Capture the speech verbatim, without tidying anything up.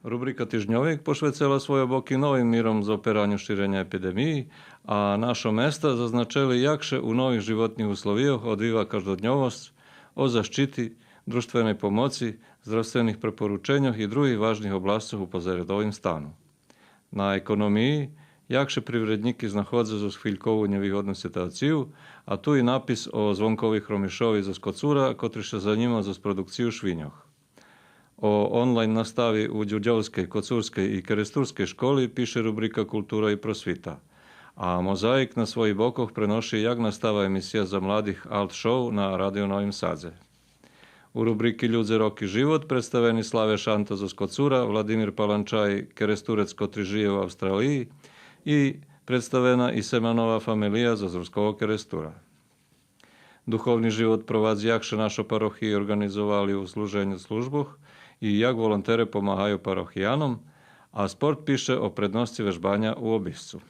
Рубрика Тижньовик пошвецела свойо боки новим миром за пераню ширеня епидемиї, а Нашо места зазначели як ше у нових животних условийох одвива каждодньовосц, о защити, дружтвеней помоци, здравствених препорученьох и других важних обласцох у позаредовим стану. На Економиї, як ше привреднїки знаходза зоз хвилькову нєвигодну ситуацию, а ту и напис о Звонкови Хромишови зоз Коцура, котри ше занїма зоз продукцию швиньох. О онлайн настави у Дюрдьовскей, Коцурскей и Керестурскей школи пише рубрика Култура и просвита. А Мозаїк на своїх бокох преноши як настава емисия за младих Алт Шоу на Радию Новим Садзе. У рубрики Людзе, роки, живот представени Славе Шанта зоз Коцура, Владимир Паланчай, Керестурец котри жиє у Австралиї, и представена и Семанова фамелия зоз Руского Керестура. Духовни живот провадзи як ше нашо парохиї орґанизовали у служеню службох и як волонтере помагаю парохияном, а Спорт пише о предносци вежбаня у обисцу.